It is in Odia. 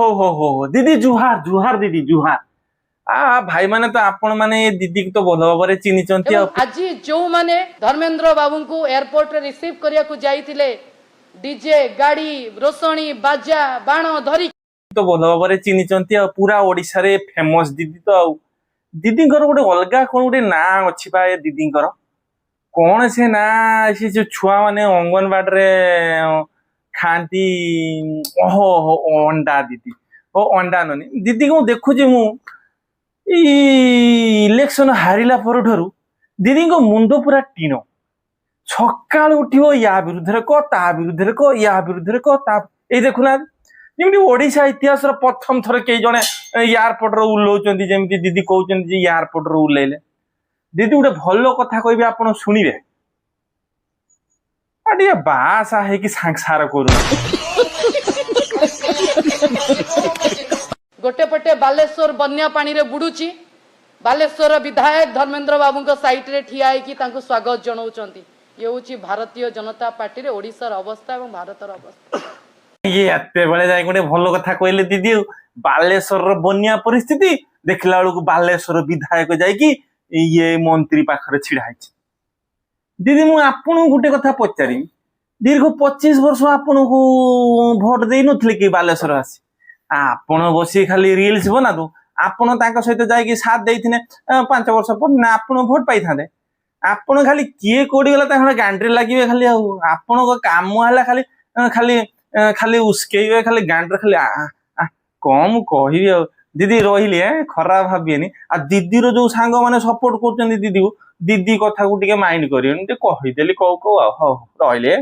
ହଉ ହଉ ହଉ ହଉ। ଦିଦି, ଜୁହାର ଜୁହାର। ଦିଦି, ଜୁହାର। ଆ ଭାଇ ମାନେ ତ ଆପଣ ମାନେ ଏ ଦିଦିକୁ ତ ଭଲ ଭାବରେ ଚିହ୍ନିଛନ୍ତି ଆଉ ଏବଂ ଆଜି ଯୋଉମାନେ ଧର୍ମେନ୍ଦ୍ର ବାବୁଙ୍କୁ ଏୟାରପୋର୍ଟରେ ରିସିଭ୍ କରିବାକୁ ଯାଇଥିଲେ, ଡିଜେ ଗାଡି, ରୋଷଣୀ, ବାଜା, ବାଣ ଧରି ତ ଭଲ ଭାବରେ ଚିହ୍ନିଛନ୍ତି ଆଉ ପୁରା ଓଡିଶାରେ ଫେମସ ଦିଦି ତ। ଆଉ ଦିଦିଙ୍କର ଗୋଟେ ଅଲଗା କଣ ଗୋଟେ ନାଁ ଅଛି ବା, ଏ ଦିଦିଙ୍କର କଣ ସେ ନାଁ? ସେ ଯୋଉ ଛୁଆ ମାନେ ଅଙ୍ଗନବାଡିରେ ଖାଆନ୍ତି। ଓହୋ ହୋ, ଅଣ୍ଡା ଦିଦି ଓ ଅଣ୍ଡା ନନି ଦିଦିକୁ ମୁଁ ଦେଖୁଛି। ମୁଁ ଏଇ ଇଲେକ୍ସନ ହାରିଲା ପରଠାରୁ ଦିଦିଙ୍କ ମୁଣ୍ଡ ପୁରା ଟିଣ। ସକାଳୁ ଉଠିବ, ୟା ବିରୁଦ୍ଧରେ କ, ତା ବିରୁଦ୍ଧରେ କ, ୟା ବିରୁଦ୍ଧରେ କ, ତା। ଏଇ ଦେଖୁନାହାନ୍ତି, ଯେମିତି ଓଡିଶା ଇତିହାସର ପ୍ରଥମ ଥର କେହି ଜଣେ ଏୟାରପୋର୍ଟରେ ଓହ୍ଲଉଛନ୍ତି, ଯେମିତି ଦିଦି କହୁଛନ୍ତି ଯେ ଏୟାରପୋର୍ଟରେ ଓହ୍ଲେଇଲେ। ଦିଦି, ଗୋଟେ ଭଲ କଥା କହିବି, ଆପଣ ଶୁଣିବେ? ଆଉ ଟିକେ ବାସା ହେଇକି ସଂସାର କରୁନ। ଗୋଟେ ପଟେ ବାଲେଶ୍ୱର ବନ୍ୟା ପାଣିରେ ବୁଡୁଛି, ବାଲେଶ୍ୱର ବିଧାୟକ ଧର୍ମେନ୍ଦ୍ର ବାବୁଙ୍କ ସାଇଟରେ ଠିଆ ହେଇକି ତାଙ୍କୁ ସ୍ୱାଗତ ଜଣାଉଛନ୍ତି। ଇଏ ହେଉଛି ଭାରତୀୟ ଜନତା ପାର୍ଟିରେ ଓଡ଼ିଶାର ଅବସ୍ଥା ଏବଂ ଭାରତର ଅବସ୍ଥା। ଇଏ ଏତେବେଳେ ଯାଇ ଗୋଟେ ଭଲ କଥା କହିଲେ ଦିଦି। ଆଉ ବାଲେଶ୍ୱରର ବନ୍ୟା ପରିସ୍ଥିତି ଦେଖିଲା ବେଳକୁ ବାଲେଶ୍ୱର ବିଧାୟକ ଯାଇକି ଇଏ ମନ୍ତ୍ରୀ ପାଖରେ ଛିଡା ହେଇଛି। ଦିଦି, ମୁଁ ଆପଣଙ୍କୁ ଗୋଟେ କଥା ପଚାରିବି। ଦୀର୍ଘ 25 ବର୍ଷ ଆପଣଙ୍କୁ ଭୋଟ ଦେଇନଥିଲେ କି ବାଲେଶ୍ୱର ଆସି? ଆପଣ ବସି ଖାଲି ରିଲ୍ସ ବନାନ୍ତୁ। ଆପଣ ତାଙ୍କ ସହିତ ଯାଇକି ସାଥ ଦେଇଥିଲେ, 5 ବର୍ଷ ପରେ ନା ଆପଣ ଭୋଟ ପାଇଥାନ୍ତେ। ଆପଣ ଖାଲି କିଏ କୋଉଠି ଗଲା ତାଙ୍କ ଗାଣ୍ଡିରେ ଲାଗିବେ ଖାଲି। ଆଉ ଆପଣଙ୍କ କାମ ହେଲା ଖାଲି ଖାଲି ଖାଲି ଉସ୍କେଇବେ ଖାଲି ଗାଣ୍ଡିରେ ଖାଲି ଆ, ଆ, ଆ। କଣ ମୁଁ କହିବି ଆଉ ଦିଦି, ରହିଲି। ଖରାପ ଭାବିବେନି। ଆଉ ଦିଦିର ଯୋଉ ସାଙ୍ଗମାନେ ସପୋର୍ଟ କରୁଛନ୍ତି ଦିଦିକୁ, ଦିଦି କଥାକୁ ଟିକେ ମାଇଣ୍ଡ କରିବେନି। ଟିକେ କହିଦେଲି କହୁ କହୁ ଆଉ। ହଉ, ରହିଲି।